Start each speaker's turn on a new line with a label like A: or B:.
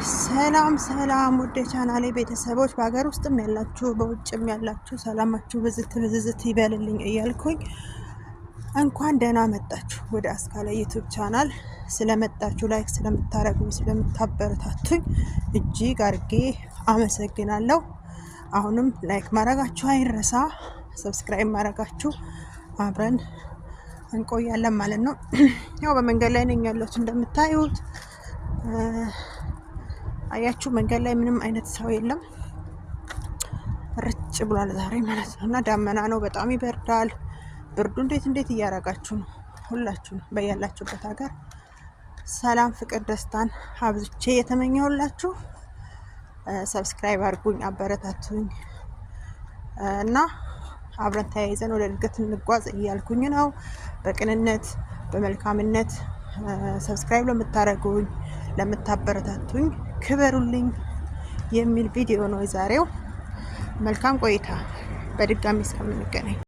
A: ሰላም ሰላም ውድ የቻናሌ ቤተሰቦች በሀገር ውስጥም ያላችሁ በውጭም ያላችሁ ሰላማችሁ ብዝት ብዝዝት ይበልልኝ እያልኩኝ እንኳን ደህና መጣችሁ ወደ አስካለ YouTube channel። ስለመጣችሁ like ስለምታረጉኝ ስለምታበረታቱኝ እጅግ አርጌ አመሰግናለሁ። አሁንም like ማድረጋችሁ አይረሳ፣ subscribe ማድረጋችሁ አብረን እንቆያለን ማለት ነው። ያው በመንገድ ላይ ነኝ ያለሁት እንደምታዩት አያችሁ፣ መንገድ ላይ ምንም አይነት ሰው የለም። ርጭ ብሏል ዛሬ ማለት ነው። እና ዳመና ነው፣ በጣም ይበርዳል። ብርዱ እንዴት እንዴት እያረጋችሁ ነው? ሁላችሁ በያላችሁበት ሀገር ሰላም፣ ፍቅር፣ ደስታን አብዝቼ የተመኘሁላችሁ። subscribe አድርጉኝ፣ አበረታቱኝ እና አብረን ተያይዘን ወደ እድገት እንጓዝ እያልኩኝ ነው። በቅንነት በመልካምነት subscribe ለምታደርጉኝ ለምታበረታቱኝ ክበሩልኝ የሚል ቪዲዮ ነው የዛሬው። መልካም ቆይታ። በድጋሚ እስከምንገናኝ።